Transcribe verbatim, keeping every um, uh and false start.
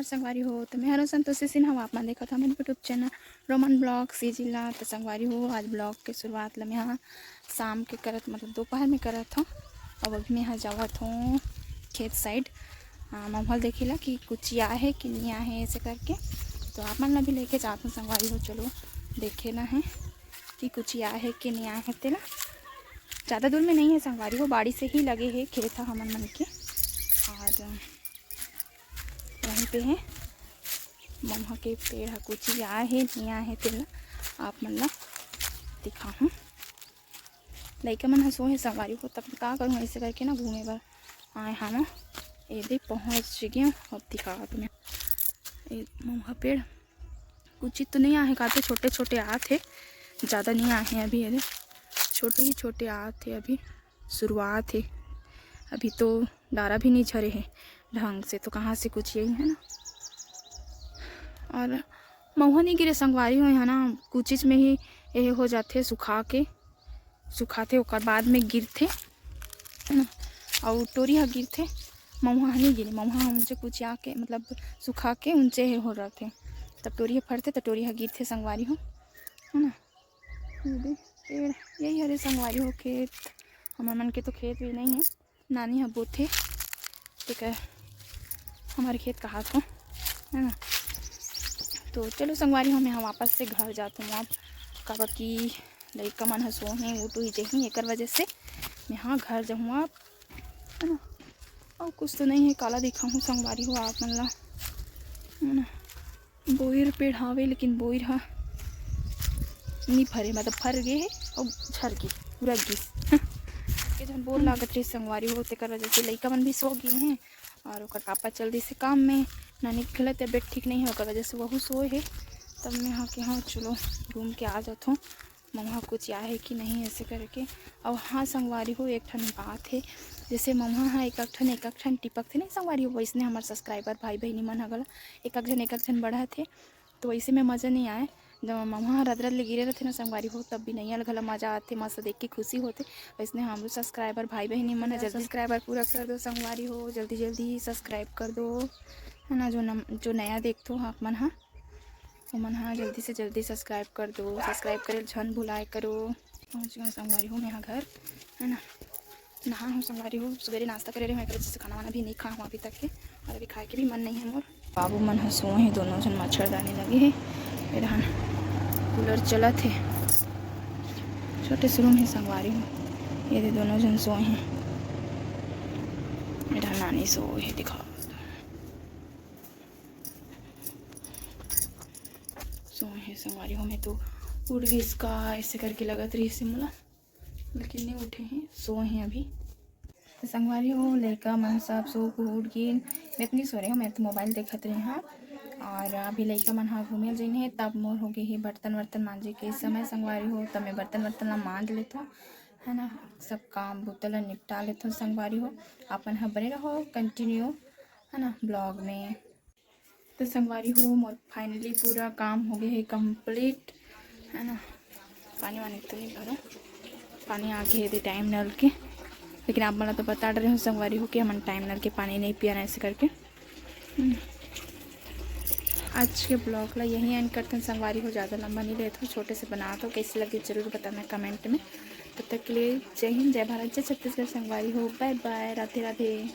संगवारी हो, तो मैं हरो संतोषी सिन्हा, आप मन देखत हव हमर YouTube channel Roman blog CG ला। तो संगवारी हो, आज ब्लॉग के शुरुआत ला मैं हा शाम के करत, मतलब दोपहर में करत हव। अब अभी मैं हा जावत हव खेत साइड, आ, ममहल देखे ला कि कुचिया हे कि नहीं आहे, ऐसे करके। तो आप मन ला भी लेके जात हव संगवारी हो, चलो देखे ना है कि कुचिया हे कि नहीं आहे तेला। ज़्यादा दूर में नहीं है संगवारी हो, बाड़ी से ही लगे है खेत ह हमन मन के। और वहीं पे है ममहा के पेड़ ह, कुचिया हे नहीं आहे तेला आप मन ला दिखाहूँ। लइका मन ह सोहे संगवारी हो, तब का करूँ, ऐसे करके ना घूमे बर आए हव। ए दे पहुँच गए, अब दिखावत मैं। ए ममहा पेड़ कुचित तो नहीं आहे, काते छोटे छोटे आत हे, ज़्यादा नहीं आहे अभी। अरे छोटे ही छोटे आत हे, अभी शुरुआत हे, अभी तो डारा भी नहीं झरे हे ढंग से, तो कहाँ से कुचिया ही, है ना। और महुआ नहीं गिरे संगवारी हो, यहाँ ना कुचिच में ही ये हो जाथे, सुखा के सुखाथे, ओकर बाद में गिरथे, है ना। और टोरी ह गिरथे, महुआ ह नहीं गिरे, महुआ ह उनचे कुचिया के, मतलब सुखा के उनचे हे हो रथे, तब टोरी ह फरथे, तो टोरी ह गिरथे संगवारी हो, है ना। ये दे पेड़, यही हरे संगवारी हो खेत। हमर मन के तो खेत भी नहीं है, नानी ह बोथे, तेकर हमर खेत कहात हो, है ना। तो चलो संगवारी हो, मैं हा वापस से घर जात हूँ अब, काबर कि लइका मन ह सोहे, उठ उही जही, एकर वजह से मैं हा घर जाहूँ अब, है ना। और कुछ तो नहीं है, काला दिखाहूँ संगवारी हो आप मन ला, है ना। बोइर पेड़ हावे, लेकिन बोइर ह नी फरे, मतलब फर गे हे अउ झर गे, पूरा गिस। के झन बोर लागत रहिस संगवारी हो, तेकर वजह से लइका मन भी सो गिन हे और ओकर पापा चल दिस हे काम में, नानी के घला तबियत ठीक नहीं है, ओकर वजह से वहू सोए हे। तब मैं हा के हाँ चलो घूम के आ जाथों, ममा कुछ आए हे कि नहीं, ऐसे करके। और हाँ संगवारी हो, एक ठन बात हे, जैसे ममा हा एक एक ठन एक एक ठन टिपक थे नहीं संगवारी हो, वैसने हमर सब्सक्राइबर भाई बहिनी मन ह घला एक एक झन एक एक झन बढ़त हे, तो वैसे में मज़ा नहीं आए। जब ममा ह रदरद ले गिरे रहथे ना संगवारी हो, तब भी नैया ल घला मज़ा आथे, मस्त देख के खुशी होथे। वैसने हमरो सब्सक्राइबर भाई बहिनी मन ह जल्दी सब्सक्राइबर पूरा कर दो संगवारी हो, जल्दी जल्दी सब्सक्राइब कर दो, है ना। जो नम-, जो नया देखथो आप मन ह, ओमन ह जल्दी से जल्दी सब्सक्राइब कर दो, सब्सक्राइब करे ल झन भुलाए करो। पहुँच गए संगवारी हो मैं ह घर, है ना। नहा हूँ संगवारी हो, सुबेरे नाश्ता करे रहे हूँ, एक वजह से खाना वाना भी नहीं खा हूँ अभी तक के, और अभी खाए के भी मन नहीं है मोर। बाबू मन ह सोए हे, दोनों झन मच्छरदानी लगे हे, ये रहन कूलर चलत हे, छोटे से रूम हे संगवारी हो, ये दे दोनों झन सोए हे, ये रहन नानी सोए हे, दिखा सोए हे संगवारी हो। मैं तो उठ गई इसका, ऐसे करके लगत रही से मोला, लेकिन नहीं उठे हैं, सोए हैं अभी। तो संगवारी हो, लइका मन सब सो के उठ गिन। मैं तो नहीं सो रही हूँ, मैं तो मोबाइल देखत रही हूँ। और अभी लइका मन हा घूमे जइन हे, तब मोर हो गई है बर्तन वर्तन मांजे के समय संगवारी हो, तब मैं बर्तन वर्तन ला मांज लेथों, है ना। सब काम बुता ला निपटा लेथों संगवारी हो। अपन ह बने रहो कंटिन्यू, है ना, ब्लॉग में। तो संगवारी हो, मोर फाइनली पूरा काम हो गया है कंप्लीट, है ना। पानी वानी तो नहीं भरो, पानी आ गए थे टाइम नल के, लेकिन आप मन ला तो बता रहे हो संगवारी हो कि हमन टाइम नल के पानी नहीं पिया ना, ऐसे करके। हम्म। आज के ब्लॉग ला यहीं एंड करते हैं संगवारी हो, ज़्यादा लंबा नहीं लेते हो, छोटे से बना दो, कैसे लगे जरूर बताना कमेंट में। तब तक के लिए जय हिंद, जय भारत, जय छत्तीसगढ़ संगवारी हो, बाय बाय, राधे राधे।